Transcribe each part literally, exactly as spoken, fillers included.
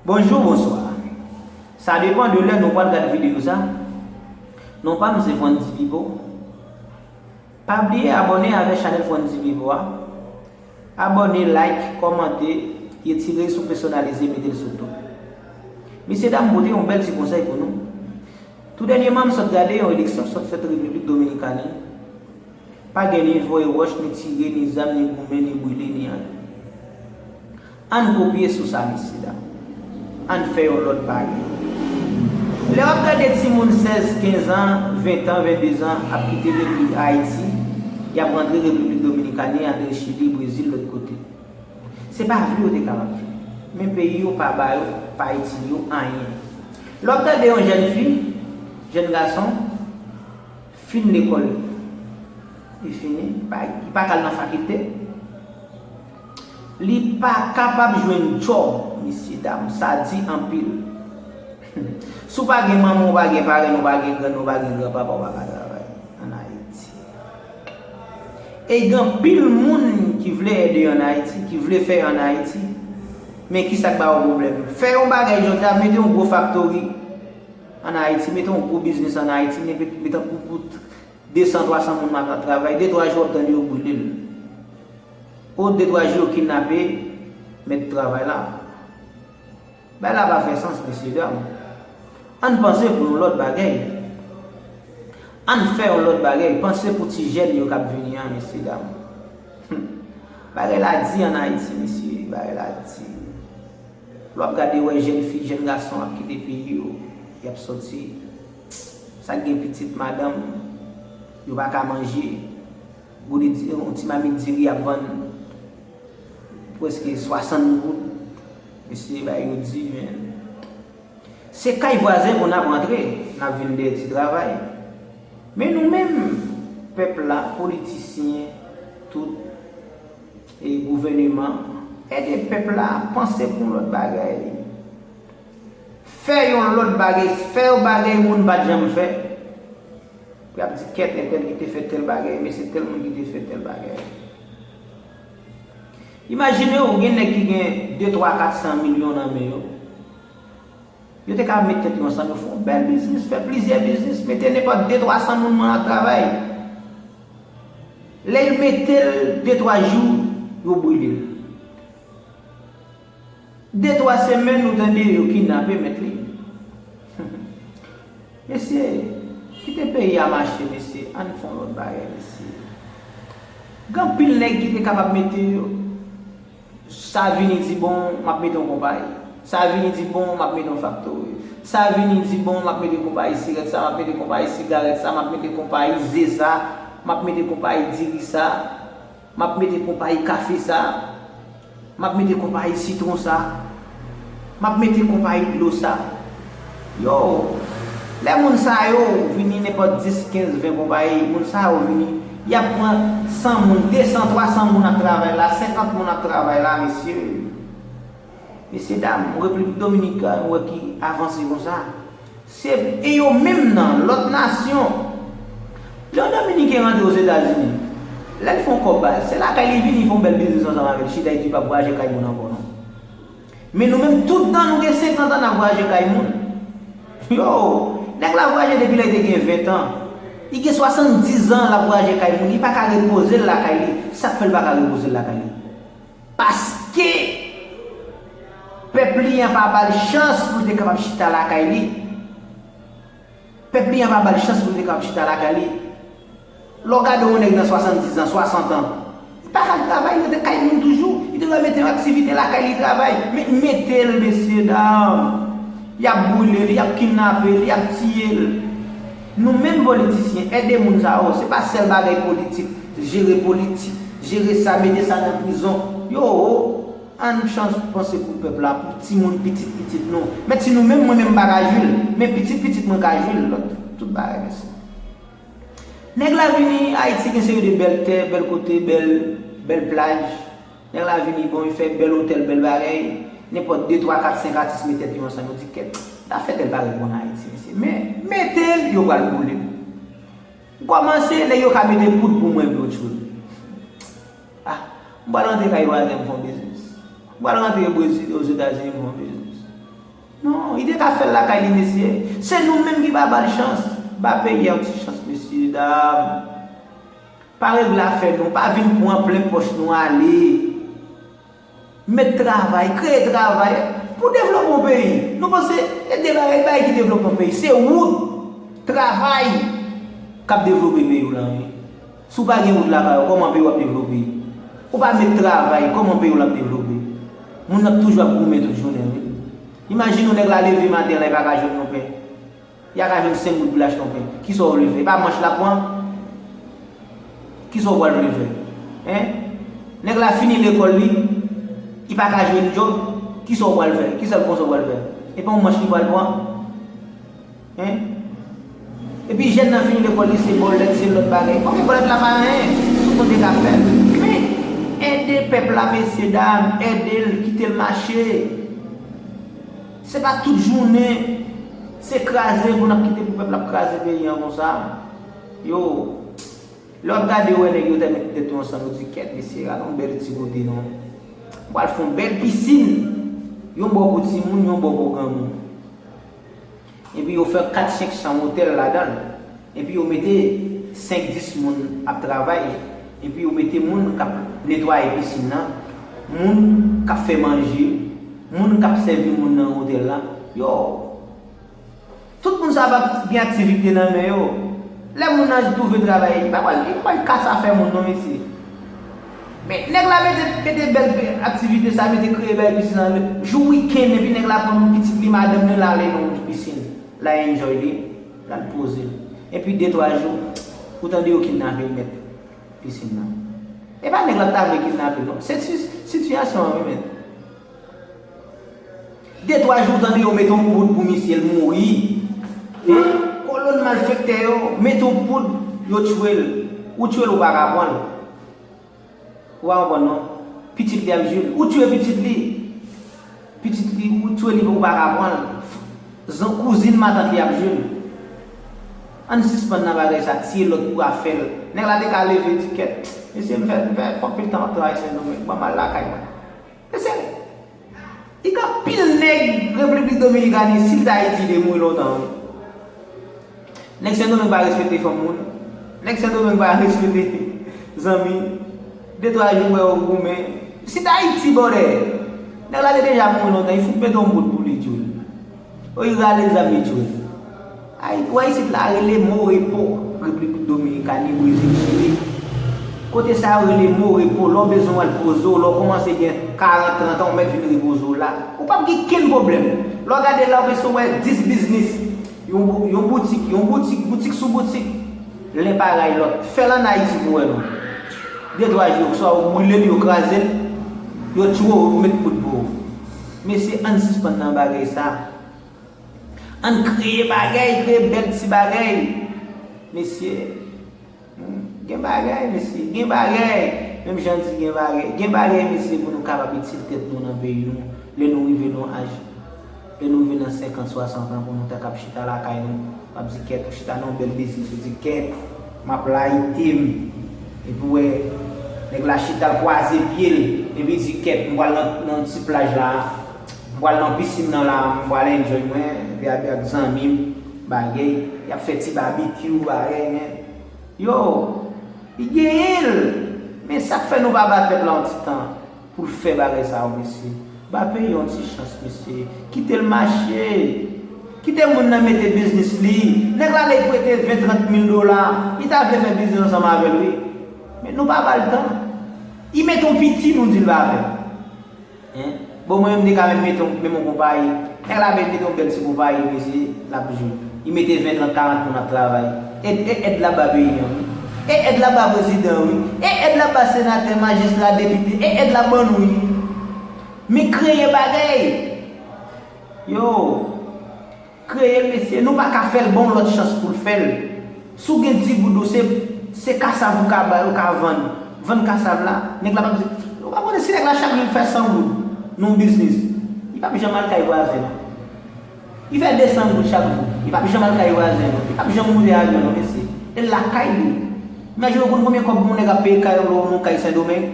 Bonjou, bonswa. Sa depann de lè nou pral gad videyo sa. Non pa m se Fondy Pipo. Pa bliye abòne avèk chanèl Fondy Pipo a. Abòne, like, kòmante, retire sou pèsonalize, mete l sou tout. Mesye dam, m pote yon bèl ti konsèy pou nou. Tou dènyèman, m sot gade yon eleksyon k sot fèt Repiblik Dominikani. Pa gen ni voye wòch, ni tire, ni zam, ni goumen, ni brile, ni anyen. Ann kopye sou sa, mesye dam. Ann fè yon lòt bagay. Lè w ap gade timoun sèz, kenz an, ven tan, venndezan ap kite peyi Ayiti, y ap rantre Repiblik Dominikani, antre Chili, Brezil, lòt kote. Se pa vle yo te kapab vin. Men peyi yo pa ba yo, pa itil yo anyen. Lè w ap gade yon jèn fi, jèn gason, fin lekòl li. Li fini, pa, li pa ka al nan fakilte. Li pa kapab jwenn djòb, mesye dam, sa di anpil. Si w pa gen manman, w pa gen parenn, w pa gen grann, w pa gen granpapa, w pa ka travay ann Ayiti. E gen anpil moun ki vle ede ann Ayiti, ki vle fè ann Ayiti, men ki sa k ba yo pwoblèm? Fè yon bagay jodi a, mete yon gwo faktori ann Ayiti, mete yon gwo biznis ann Ayiti, mete, mete pou, pou de san, twa san moun nan ap travay, de, twa jou w ap tande yo brile l. O de, twa jou yo kidnape mèt travay la. Bagay la pa fè sans, mesye dam. Ann panse pou yon lòt bagay. Ann fè yon lòt bagay. Panse pou ti jèn yo k ap vini an, mesye dam. Bagay la di ann Ayiti, mesye. Bagay la di. Lè w ap gade, wè jèn fi, jèn gason ap kite peyi yo. Y ap sòti. Sa k gen pitit madanm, yo pa ka manje. Gode di, yon ti mamit diri ap vann prèske swasant goud. Mesye, bagay yo di, men. Se kay vwazen pou n ap rantre, n ap vin dèyè ti travay. Men nou menm, pèp la, politisyen, tout, e gouvèneman, ede pèp la panse pou yon lòt bagay. Fè yon lòt bagay, fè yon bagay moun pa t janm fè. Pou y ap di kèt entèl ki te fè tèl bagay, men se tèl moun ki te fè tèl bagay. Imajine w, gen nèg ki gen de, twa, kat san milyon nan men yo. Yo te ka met tèt yo ansanm, yo fè yon bèl biznis, fè plizyè biznis, mete nenpòt de, twa san moun nan ap travay. Lè l mete l de, twa jou, yo brile l. De, twa semèn, nou tande yo kidnape mèt li. Mesye, kite peyi a mache, mesye. Ann fè yon lòt bagay, mesye. Gen anpil nèg ki te kapab mete yo. Sa vini di, bon, m ap mete yon konpayi. Sa vini di, bon, m ap mete yon faktori. Sa vini di, bon, m ap mete konpayi sirèt sa, m ap mete konpayi sigarèt sa, m ap mete konpayi ze sa, m ap mete konpayi diri sa. M ap mete konpayi kafe sa, m ap mete konpayi sitwon sa, m ap mete konpayi dlo sa. Yo, lè moun sa yo vini, nenpòt dis, kenz, ven konpayi, moun sa yo vini, y ap pran san moun, de san, twa san moun ap travay la, senkant moun ap travay la, mesye. Mesye dam, Repiblik Dominikèn, wè ki avanse konsa. Se, e yo menm nan lòt nasyon. Lè yon Dominiken rantre Ozetazini, lè l fè yon kòb ba l, se lakay li vini, fè yon bèl biznis ansanm avè l, chita epi l pa vwayaje kay moun ankò non. Men nou menm, tout tan nou gen senkant an n ap vwayaje kay moun. Yo, nèg la vwayaje depi lè li te gen ven tan. Li gen swasanndizan l ap vwayaje kay moun, li pa ka repoze l lakay li. Sa k fè l pa ka repoze l lakay li? Paske pèp li an pa ba l chans pou l te kapab chita lakay li. Pèp li an pa ba l chans pou l te kapab chita lakay li. Lè w gade yon nèg nan swasanndizan, swasant an, li pa ka al travay, li rete kay moun toujou. Li te dwe mete yon aktivite lakay li travay. Men mete l, mesye dam. Y ap boule l, y ap kidnape l, y ap tiye l. Nou menm politisyen, ede moun sa yo, se pa sèl bagay politik, jere politik, jere sa, mete sa nan prizon. Yo, ann chans panse pou pèp la, pou timoun pitit pitit nou. Men si nou menm, mwen menm m pa ka jwi l, men pitit pitit mwen ka jwi l, lòt tout bagay, mèsi. Nèg la vini, Ayiti gen seri de bèl tè, bèl kote, bèl, bèl plaj. Nèg la vini, bon, li fè bèl otèl, bèl bagay. Nenpòt de, twa, kat, senk atis met tèt yo ansanm, yo di, kèt, n a fè tèl bagay pou ann Ayiti, mesye. Men, mete l, yo pral boule l. M kòmanse, nèg yo ka mete poud pou mwen, epi yo tchwe m. Ah, m pral rantre kay vwazen m fè yon biznis. M pral rantre Brezil, Ozetazini m fè yon biznis. Non, li te ka fè l lakay li, mesye. Se nou menm ki pa ba l chans. Ba peyi a yon ti chans, mesye, dam. Pa regle afè nou, pa vin pran plen pòch nou ale. Met travay, kreye travay pou devlope yon peyi. Nou panse e de bagay, bagay ki devlope yon peyi, se wout, travay k ap devlope peyi w lan, wi. Si w pa gen wout lakay ou, kòman peyi w ap devlope? Ou pa met travay, kòman peyi w l ap devlope? Moun nan ap toujou ap goumen tout jounen, wi. Imajine w nèg la leve maten la, li pa ka jwenn yon pen. Y a ka jwenn senk goud pou l achte yon pen. Kisa w vle fè? E pa manch l ap pran? Kisa w pral vle fè? Hein? Nèg la fini lekòl li, li pa ka jwenn djòb. Kisa w pral fè? Kisa l konsa w pral fè? E pa yon manch li pral pran? Hein? Epi jèn nan fini lekòl li, se bòlèt, se lòt bagay. Oke, bòlèt la pa anyen. Tout moun te ka fè l. Men, ede pèp la, mesye dam, ede l, kite l mache. Se pa tout jounen, se kraze pou n ap kite pou pèp la ap kraze peyi an konsa. Yo, lè w ap gade, w wè nèg yo te met tèt yo ansanm, yo di, kèt, mesye, gade yon bèl ti kote non. M pral fè yon bèl pisin. Yon bò pou timoun, yon bò pou granmoun. Epi yo fè kat, senk chanm otèl ladan l. Epi yo mete senk, dis moun ap travay. Epi yo mete moun k ap netwaye pisin nan, moun k ap fè manje, moun k ap sèvi moun nan otèl la. Yo, tout moun sa ap gen aktivite nan men yo. Lè moun nan twouve travay, li pa pral, li pa pral kase afè moun non, mesye. Men nèg la mete, mete bèl pe-, aktivite sa, mete kreye bèl pisin nan, jou wikenn, epi nèg la pran pitit li, madanm li, l ale nan pisin. L al enjoy li, l al poze l. Epi de, twa jou, ou tande yo kidnape mèt pisin nan. E pa nèg la t ta vle kidnape l non. Se ti sitiyasyon an wi, men. De, twa jou, ou tande yo mete yon poud pou misye, l mouri. Kolonn malfektè yo, mete yon poud, yo tchwe l. Ou tchwe l, ou pa ka pran l. Ou pa konprann non. Pitit li ap jwe l. Ou tchwe pitit li. Pitit li, ou tchwe li, ou pa ka pran l. Zan, kouzin matant li ap jwe l. Ann sispann nan bagay sa, tiye lòt pou afè l. Nèg la te ka leve di kèt. Mesye, m fè, m fè, fè anpil tan m ap travay Sendomeng. Ban m al lakay mwen. Mesye, li gen anpil nèg Repiblik Dominikani, si l t Ayiti, li te mouri lontan wi. Nèg Sendomeng pa respekte fanm moun. Nèg Sendomeng pa respekte zanmi. De, twa jou, wè yo goumen. Si t Ayiti, bòdè, nèg la te deja mouri lontan, li fout mete yon bout pou li tchwe l. Ou li rale zam li tchwe l. Ay, ou wè isit la rele Morepo, Repiblik Dominikani, Brezil, Chili. Kote sa yo rele Morepo, lè w bezwen w al poze w, lè w kòmanse gen karant, trant an, ou mèt vin repoze w la. Ou p ap gen kenn pwoblèm. Lè w gade la, ou bezwen wè dis biznis. Yon, yon boutik, yon boutik, boutik sou boutik. Len pa ray lòt. Fè l ann Ayiti pou wè non. De, twa jou, swa yo brile l, yo kraze l, yo tchwe w, yo met poud pou ou. Mesye, ann sispann nan bagay sa. Ann kreye bagay, kreye bèl ti bagay. Mesye, hmm, gen bagay, mesye, gen bagay. Menm jan di gen bagay. Gen bagay, mesye, pou nou kapab itil tèt nou nan peyi nou. Lè nou rive nan aj, lè nou rive nan senkant, swasant an, pou nou ta kab chita lakay nou. M ap di kèt, ou chita nan yon bèl biznis, ou di kèt, m ap layite m. Epi w wè, nèg la chita l kwaze pye l, epi di kèt, m pral nan, nan ti plaj la, m pral nan pisin nan la, m pral enjoy mwen, epi ak, ak zanmi m, bagay, y ap fè ti babikyou, bagay, men. Yo, li genyen l, men sa k fè nou pa ba pèp la yon ti tan? Pou l fè bagay sa yo, mesye. Ba peyi yon ti chans, mesye. Kite l mache. Kite moun nan mete biznis li. Nèg la lè l prete ven, trant mil dola, li ta vle fè biznis ansanm avè l, wi. Men nou pa ba l tan. Li mete yon piti, nou di l pa fè. Hein? Bon, mwen menm, m te ka menm mete yon, menm yon konpayi. Nèg la mete yon bèl ti konpayi, mesye, l ap jwe. Li mete ven, trant, karant moun ap travay. E, e èd la ba peyi an, wi. E èd la ba prezidan, wi. E èd la ba senatè, majistra, depite. E èd la ban nou, wi. Men kreye bagay. Yo, kreye l, mesye. Nou pa ka fè l, ba yon lòt chans pou l fè l. Si w gen dis goud ou, se, se kasav ou ka bay, ou ka vann. Vann kasav la, nèg la p ap di, ou pa konnen si nèg la chak jou l fè san goud nan yon biznis, li p ap janm al kay vwazen non. Li fè de san goud chak jou, li p ap janm al kay vwazen non. Li p ap janm moute avyon non, mesye. E l lakay li. Imajine w konn konbyen kòb yon nèg ap peye kay lè w nan yon kay Sendomeng?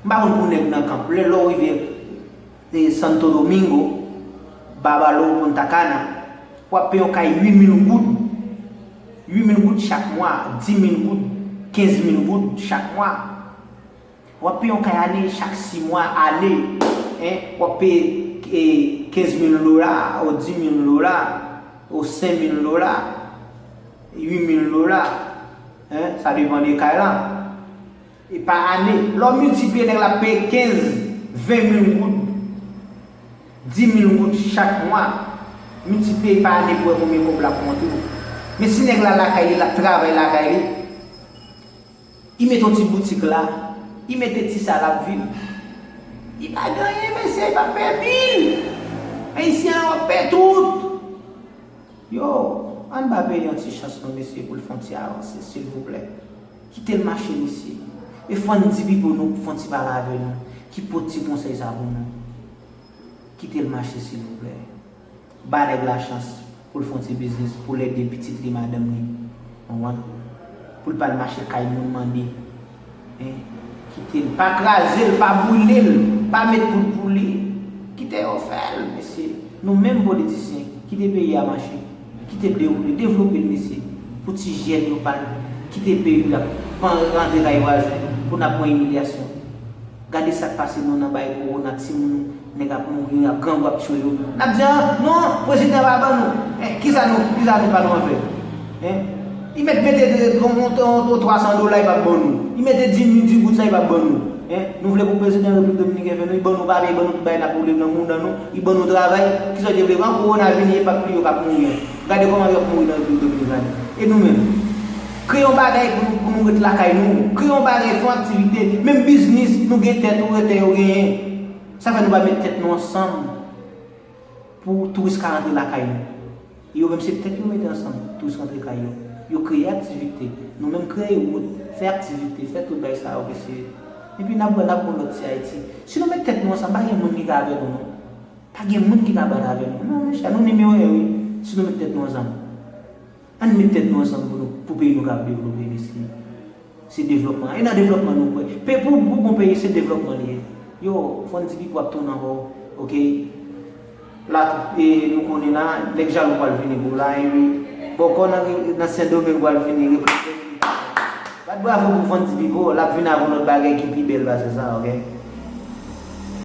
M pa konn pou nèg nan kanp. Lè, lè w rive e Santo Domingo, Babalo, Punta Cana, w ap peye yon kay uit mil goud. Uit mil goud chak mwa, dis mil goud, kenz mil goud chak mwa. W ap peye yon kay ane, chak sis mwa, ane. Hein? W ap peye e, kenz mil dola, ou dis mil dola, ou senk mil dola, uit mil dola. Hein? Sa depann de kay la. E pa ane. Lè w miltipliye, nèg la ap peye kenz, ven mil goud, dis mil goud chak mwa. Miltipliye pa ane pou wè konbyen kòb l ap monte w. Men si nèg la lakay li, l ap travay lakay li, li mete yon ti boutik la, li mete ti sa l ap viv. Li pa gen anyen, mesye, li pa peye bil. Ayisyen an, w ap peye tout. Yo, ann ba peyi an ti chans non, mesye, pou l fè yon ti avanse, silvouplè. Kite l mache, mesye. E fò n di Pipo nou fè yon ti pale avè nou, ki pote ti konsèy sa pou nou. Kite l mache, silvouplè. Ba nèg la chans pou l fè yon ti biznis, pou l ede pitit li, madanm li. Konprann? Pou l pa al mache kay moun mande. Hein? Kite l. Pa kraze l, pa boule l, pa met poud pou li. Kite yo fè l, mesye. Nou menm politisyen, kite peyi a mache. Kite l dewoule, devlope l, mesye. Pou ti jèn yo pa kite peyi a, pa rantre kay vwazen, pou n ap pran imilyasyon. Gade sa k pase nou nan bagay kowona, timoun, nèg ap mouri, ap grangou ap tchwe yo. N ap di, ah, non, prezidan pa ban nou. Eh, kisa nou, kisa nou pa nou anfè? Hein? Li mèt mete de, de, on, on, on, twa san dola, li p ap ban nou. Li mete dis mil, dis goud sa, li p ap ban nou. Hein? Nou vle pou prezidan Repiblik Dominiken fè nou, li ban nou papye, li ban nou tout bagay, n ap woule nan mouda nou, li ban nou travay. Kisa w te vle? An kowona vini, e p ap li yo k ap mouri an. Gade kòman yo ap mouri nan Repiblik Dominiken. E nou menm? Kreye yon bagay pou nou, pou nou ret lakay nou. Kreye yon bagay, fè yon aktivite. Menm biznis, nou gen tèt, ou wè tè yo genyen. Sa fè nou pa met tèt nou ansanm pou touris ka rantre lakay nou. Yo menm se tèt yo mete ansanm, touris rantre kay yo. Yo kreye aktivite. Nou menm kreye wout, fè aktivite, fè tout bagay sa yo, mesye. Epi n ap wè, n ap gon lòt ti Ayiti. Si nou met tèt nou ansanm, pa gen moun ki ka avè nou, non. Pa gen moun ki ka bat avè nou. Non, monchè, nou nimewo en, wi. Si nou met tèt nou ansanm. Ann met tèt nou ansanm pou nou, pou peyi nou ka devlope, mesye. Se devlòpman. E nan devlòpman nou kwè. Pe, pou, pou bon peyi, se devlòpman li ye. Yo, fò n di Pipo ap tounen ankò, oke? La, e, nou konnen la, nèg Jalou pral vini gwo la, e wi. Bòkò nan, nan Sendomeng pral vini reprezante. Bat bravo pou Fondy Pipo, l ap vin avè yon lòt bagay ki pi bèl pase sa, oke?